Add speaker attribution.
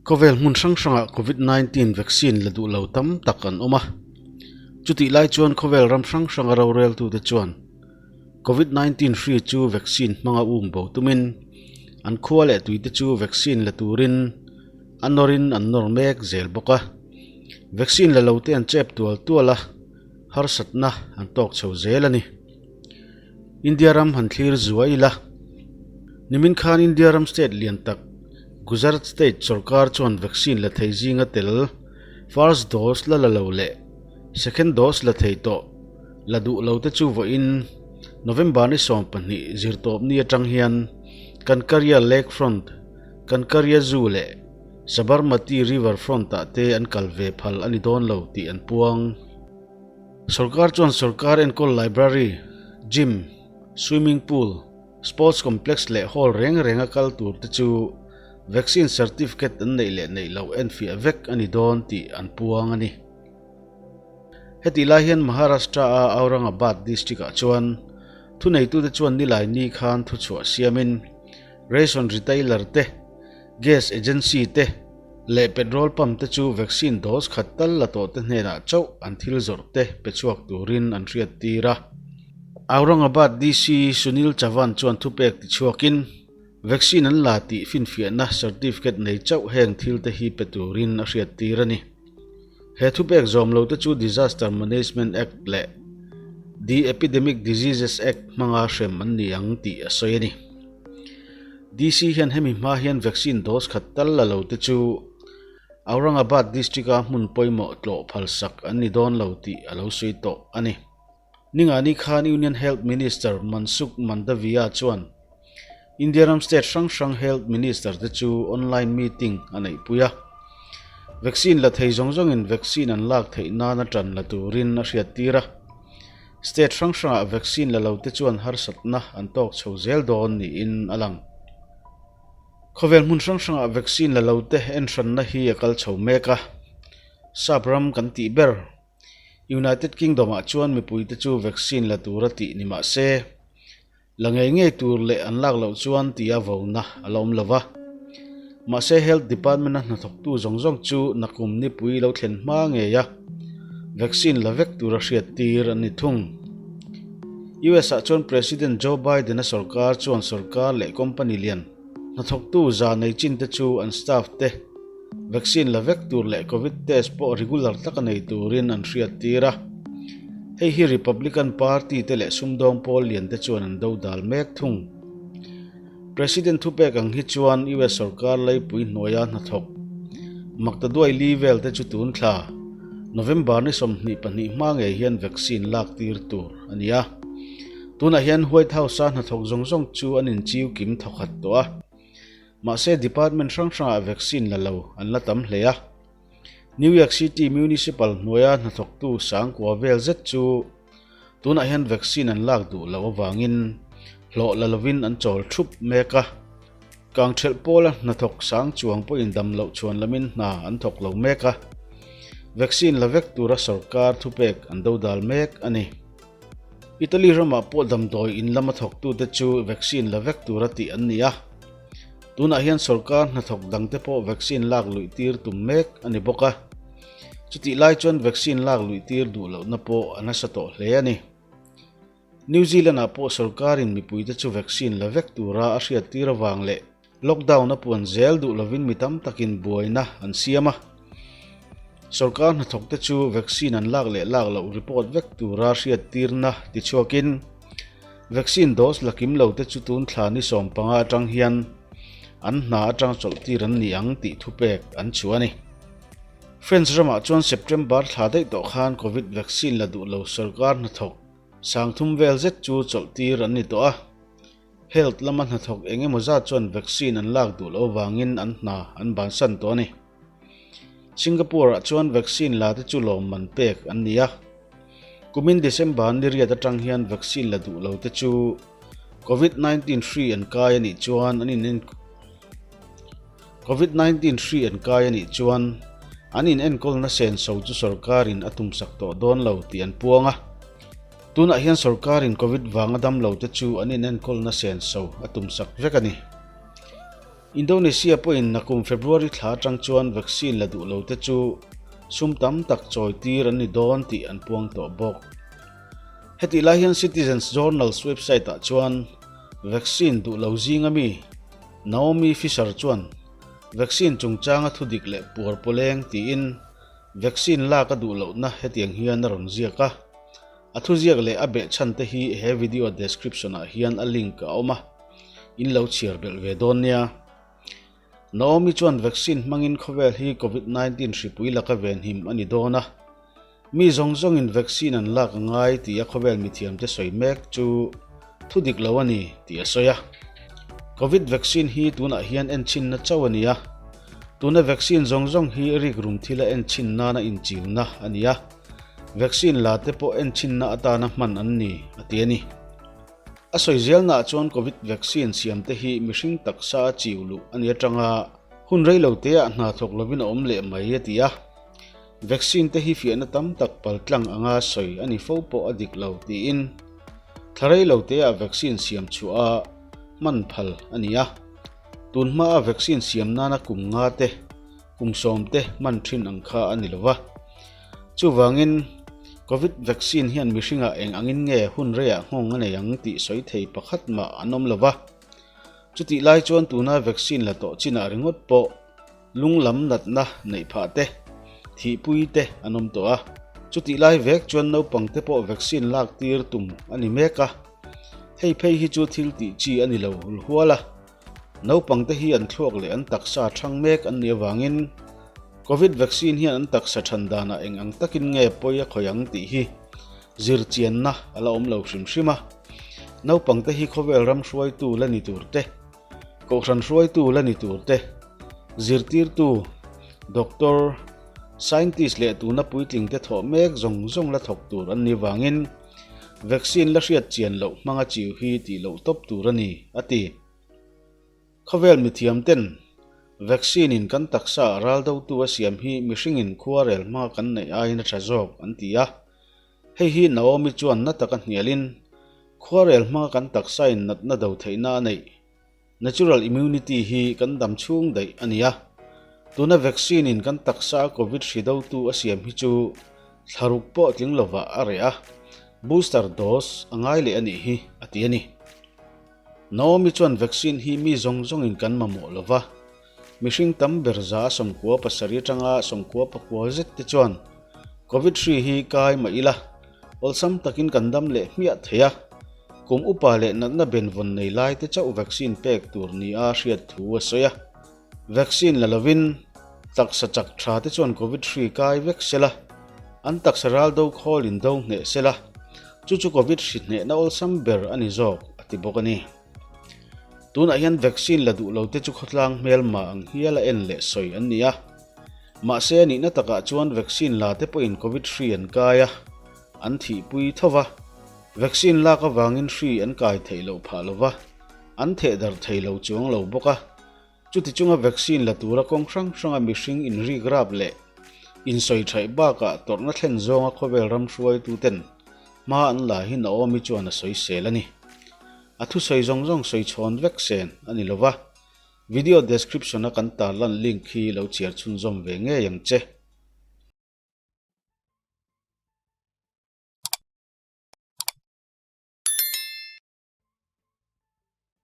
Speaker 1: Khawvel hmun hrang hrangah Covid 19 vaccine la duh lo tam tak an awm a. Chutih lai chuan khawvel ram hrang hranga roreltute chuan Covid 19 hri chu vaccine hmanga um bo tumin an khua leh tuite chu vaccine la turin a nawrin an nawr mek zel bawk a. Vaccine la lote an chep tual tual a, harsatna an tawk chho zel a ni. India ram han thlir zuai ila, nimin khan India ram state lian tak Gujarat state sorkar chuan vaccine la thei zinga tel first dose la la lo leh second dose la thei tawh la duh lo te chu vawiin November ni 12 zirtawpni atang hian Kankaria Lake Front, Kankaria Zoo leh Sabarmati River Front ah te an kal ve phal a ni dawn lo tih an puang. Sorkar chuan sorkar enkawl library, gym, swimming pool, sports complex leh hall reng renga kal tur te chu vaccine certificate an neih leh neih loh enfiah vek a ni dawn tih an puang a ni. Hetih lai hian Maharashtra-a Aurangabad district-ah chuan thuneitute chuan nilai ni khan thuchhuah siamin ration retailer te, Gas agency te leh petrol pump te chu vaccine dose khat tal la tawh te hnenah chauh an thil zawrh te pe chhuak turin an hriat tir a. Aurangabad DC Sunil Chavan chuan thupek ti chhuakin vaccine an la tih finfiahna certificate nei chauh heng thil te hi pe turin a hriat tir a ni. He thupek zawm lo te chu Disaster Management Act leh The Epidemic Diseases Act hmanga hrem an ni ang tih a sawi a ni. DC hian hemi hma hian vaccine dose khat tal la lo te chu Aurangabad district-a hmun pawimawh tlawh phalsak an ni dawn lo tih a lo sawi tawh a ni. Ningani khan Union Health Minister Mansukh Mandaviya chuan India ram state hrang hrang Health Minister te chu online meeting a neihpui a. Vaccine la thei zawng zawngin vaccine an lak theih nana tan la turin a hriattir a. State hrang hrangah vaccine la lo te chuan harsatna an tawk chho zel dawn niin a lang. Khawvel hmun hrang hrangah vaccine la lo te enhranna hi a kal chho mek a, sap ram kan tih ber United Kingdom-ah chuan mipuite chu vaccine la tura tih ni mah se, la ngei ngei tur leh an lak loh chuan tia vona a la awm lo va. Mahse Health Department-a hnathawktu zawng zawng chu nakum nipui lo thlen hma ngei a, vaccine la vek tura hriat tir an ni thung. US-ah chuan President Joe Biden-a sorkar chuan sorkar leh company lian hnathawktu za nei chin te chu an staff te Vaccine la vek tur leh Covid test pawh regular taka nei turin an hriat tir a. Hei hi Republican Party te leh sumdawng pawl lian te chuan an do dal mek thung. President thupek ang hi chuan US sorkar leipui hnuaia hnathawk Maktaduai Li vel te chu tun thla November ni 22 hma ngei hian vaccine lak tir tur a ni a. Tunah hian White House-a hnathawk zawng zawng chu an inchiu kim thawkhat tawh a. Mahse department hrang hrangah vaccine la lo an la tam hle a. New York City Municipal hnuaia hnathawktu sangkua vel zet chu tunah hian vaccine an lak duh loh avangin hlawh la lovin an chawl thup mek a. Kangthelh pawla hnathawk sang chuang pawhin dam loh chhuan lamin hna an thawk lo mek a. Vaccine la vek tura sorkar thupek an dodal mek a ni. Italy ramah pawh damdawi in lama thawktute chu vaccine la vek tura tih an ni a. Tunah hian sorkar hnathawk dangte pawh vaccine lak luih tir tum mek a ni bawk a. Chutih lai chuan vaccine lak luih tir duh lohna pawh a nasa tawh hle a ni. New Zealand-ah pawh sorkarin mipuite chu vaccine la vek tura a hriat tir avang leh Lockdown a puan zel duh lovin mi tam takin buaina an siam a. Sorkar hnathawkte chu vaccine an lak leh lak loh report vek tura hriattirna tichhuakin vaccine dose la kim lote chu tun thla ni 15 atang hian an hna atang chawlhtir an ni ang tih thupek an chhuah a ni. France ramah chuan September thla daih tawh khan Covid vaccine la duh lo sorkar hnathawk 3000 vel zet chu chawlhtir an ni tawh a. Health lama hnathawk eng emaw zat chuan vaccine an lak duh loh avangin an hna an bansan tawh a ni. Singapore-ah chuan vaccine la te chu lawmman pek an ni a. Kumin December ni riat atang hian vaccine la duh lo te chu Covid-19 hri an kai a nih chuan an in Covid-19 hri an kai a nih chuan an inenkawlna senso chu sorkarin a tumsak tawh dawn lo tih an puang a. Tunah hian sorkarin Covid vanga damlo te chu an inenkawlna senso a tumsak vek a ni. Indonesia pawhin nakum February thla atang chuan vaccine la duh lote chu sum tam tak chawi tir an ni dawn tih an puang tawh bawk. Hetih lai hian Citizens Journals website ah chuan vaccine duh lo zinga mi Naomi Fisher chuan vaccine chungchanga thudik leh puar pawleng tiin vaccine lak a duh lohna hetiang hian a rawn ziak a. A thuziak leh a behchhan te hi he video description ah hian a link a awm a, in lo chhiar belh ve dawn nia. Naomi chuan vaccine hmangin khawvel hi Covid 19 hripui laka venhim a ni dawn a, mi zawng zawngin vaccine an lak a ngai tih a khawvel mithiamte sawi mek chu thu dik lo a ni tih a sawi a. Covid vaccine hi tunah hian enchhinna chauh a ni a, tuna vaccine zawng zawng hi rikrum thila enchhin nana inchiuna a ni a. Vaccine la te pawh enchhinna atana hman an ni, a ti a ni. A sawi zelnaah chuan Covid vaccine siam te hi mihring taksa a chiu luh a ni atanga hun rei lo teah hna thawk lovin a awm leh mai, a ti a. Vaccine te hi fiahna tam tak paltlang anga sawi a ni fo pawh a dik lo tiin thla rei lo teah vaccine siam chhuah a hman phal a ni a. Tun hmaa vaccine siam nana kum nga te, kum sawm te hman thin ang kha a ni lova. Chuvangin, Covid vaccine hian mihringah eng angin nge hun reiah nghawng a nei ang tih sawi thei pakhat mah an awm lova. Chutih lai chuan tuna vaccine la tawh chinah ringawt pawh lunglam natna neih phah te, thihpui te an awm tawh a. Chutih lai vek chuan naupang te pawh vaccine lak tir tum a ni mek a. Hei phei hi chu thil tih chi a ni lo hulhual a. Naupangte hi an thluak leh an taksa thang mek an nih avangin Covid vaccine hian an taksa than danah eng ang takin nge pawi a khawih ang tih hi zirchianna a la awm lo hrim hrim a. Naupangte hi khawvel ram hruaitu la ni tur te, kohhran hruaitu la ni tur te, zirtirtu, doctor, scientist leh tuna puitlingte thawh mek zawng zawng la thawk tur an nih avangin Vaccine la hriat chian loh hmanga chiu hi tih loh tawp tur a ni, a ti. Khawvel mithiam ten vaccine in kan taksa ah ral dotu a siam hi mihringin khuarel hma kan neih aiin a tha zawk an ti a. Hei hi Naomi chuan na taka hnialin khuarel hmanga kan taksa in natna do theihna a neih Natural immunity hi kan dam chhung daih a ni a, tuna vaccine in kan taksa a covid hri dotu a siam hi chu thlaruk pawh tling lovah a reh a, booster dose a ngai leh a nih hi, a ti a ni. Naomi chuan vaccine hi mi zawng zawngin kan mamawh lova, mihring tam ber za a 97 atanga 99 zet te chuan covid hri hi kai mah ila, awlsam takin kan dam leh hmiah thei a, Kum upa leh natna benvawn nei lai te chauh vaccine pek tur nia hriat thu a sawi a. Vaccine la lovin taksa chak tha te chuan Covid hri kai vek se la, an taksa ral do khawl in do hneh se la, chu chu Covid hri hnehna awlsam ber a ni zawk a ti bawk a ni. Tunah hian vaccine la duh lo te chu khawtlang hmelma ang hiala en leh sawi an ni a. Mahse a nihna takah chuan vaccine la te pawhin Covid hri an kai a, an thihpui tho va. Vaccine lak avangin hri an kai theih loh phah lo va, an theh darh thei lo chuang lo bawk a. Chuti chunga vaccine la tura kawng hrang hranga mihring inrik rap leh insawi thaih bakah tawrhna thlen zawnga khawvel ram hruaituten hma an la hi Naomi chuan a sawisel a ni. A thusawi zawng zawng sawi chhawn vek sen a ni lo va, video description-a kan tarlan link hi lo chhiar chhunzawm ve ngei ang che.